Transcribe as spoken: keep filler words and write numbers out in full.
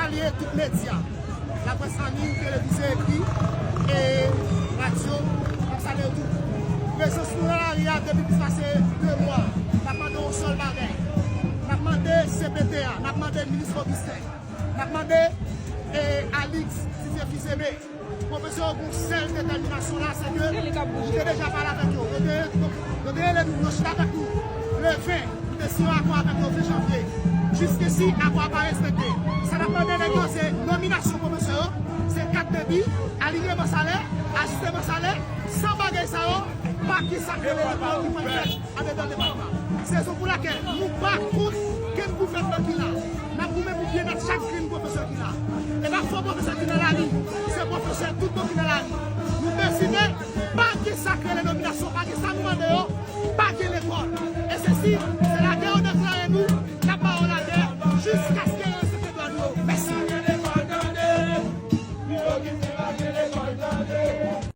Salye tout medya, laprès an liy, televize, ekri, e radyo, n ap salye yo tout. Prezans nou nan lari a depi plis pase de mwa, n ap mande yon sèl bagay. N ap mande C P T a, n ap mande minis Augustin, n ap mande, e, Alix Didier Fils-Aimé. Pwofesè yo gen yon sèl detèminasyon la, se ke nou te deja pale avèk yo. Yo te, yo te rele nou, yo chita avèk nou le ven, nou te siyen yon akò avèk yo ven janvye. Jiskisi akò a pa respekte. Sa n ap mande nèg yo, se nominasyon pwofesè yo, se kat debi, alinyeman salè, ajisteman salè, san bagay sa yo, pa ki sa k rele ki pral fèt andedan depatman. Se rezon pou lakèl nou pa kont kenn gouvènman ki la. N ap goumen pou byennèt chak grenn pwofesè ki la. E pa fo pwofesè ki nan lari, se pwofesè tout bon ki nan lari. Nou deside, pa gen sa k rele nominasyon, pa gen sa nou mande yo, pa gen lekòl. E se si, se latè yo deklare nou, n ap ba yo latè, jiskaske yo respekte dwa nou yo. Mèsi.